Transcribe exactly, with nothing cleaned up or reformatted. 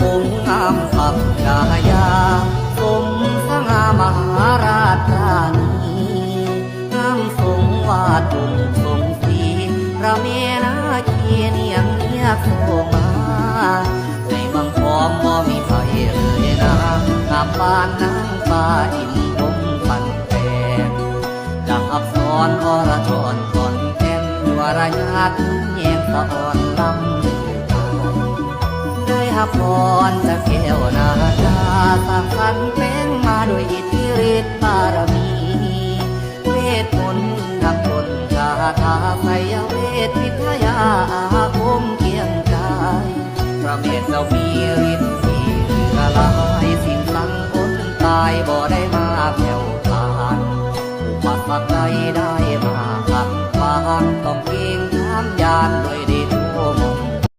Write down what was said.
องค์งามสักกายา สมสง่ามหาราชธานี งามทรงวาดองค์ทรงศรี พระแม่นาคีเนียงเรียกโสมา ในเมืองพร้อมบ่มีไผเลยนะ งามปานนางฟ้าอินทร์พรหมพันแปด ดังอักษรอรชรก่อนแก่น วรญาติแยงสะออนลำลือกัน ได้รับพรจากแก้วนาดา สร้างสรรค์แปลงมาด้วยอิทธิฤทธิ์บารมี เวทมนต์ดังบนคาถา ไสยเวทพิทยาอาค